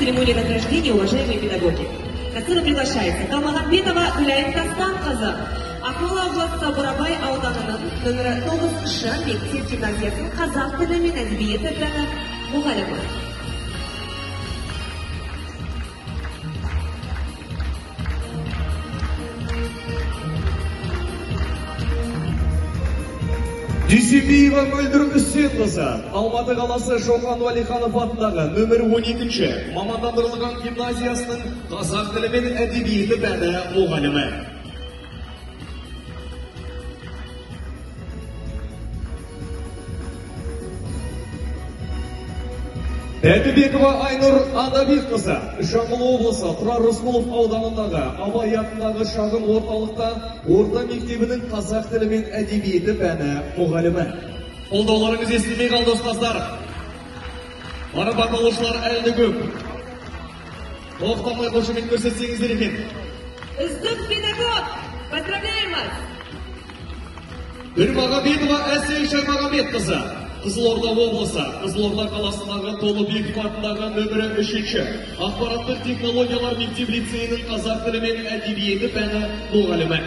церемонию награждения, уважаемые педагоги. На сцену приглашается Талмағанбетова Гүлайым Тастанқызы, Ақмола облысы Бурабай ауданының нөмірі 9-шы мектеп гимназиясының қазақ тілі мен әдебиеті пәні мұғалімі. Дүйсенбиева Мөлдір Үсенқызы, Алматы қаласы Шоқан Уәлиханов атындағы нөмірі 12-ші мамандандырылған гимназиясының қазақ тілі мен әдебиеті пәні мұғалімі. Тәтібекова Айнұр Адабекқызы, Жамбыл облысы Тұрар Рысқұлов ауданындағы Абай атындағы шағын орталықта орта мектебінің қазақ тілі мен әдебиеті пәні мұғалімі. Қолдауларыңыз естілмей қалды, ұстаздар. Марапатталушылар әлі де көп. Тоқтамай қошемет көрсетсеңіздер екен. Үздік педагог! Поздравляем вас! Бірмағамбетова Әсел Шаймағамбетқызы, Қызылорда облысы, Қызылорда қаласындағы Толыбеков атындағы нөмірі 3-ші ақпараттық технологиялар мектеп лицейінің қазақ тілі мен әдебиеті пәні мұғалімі.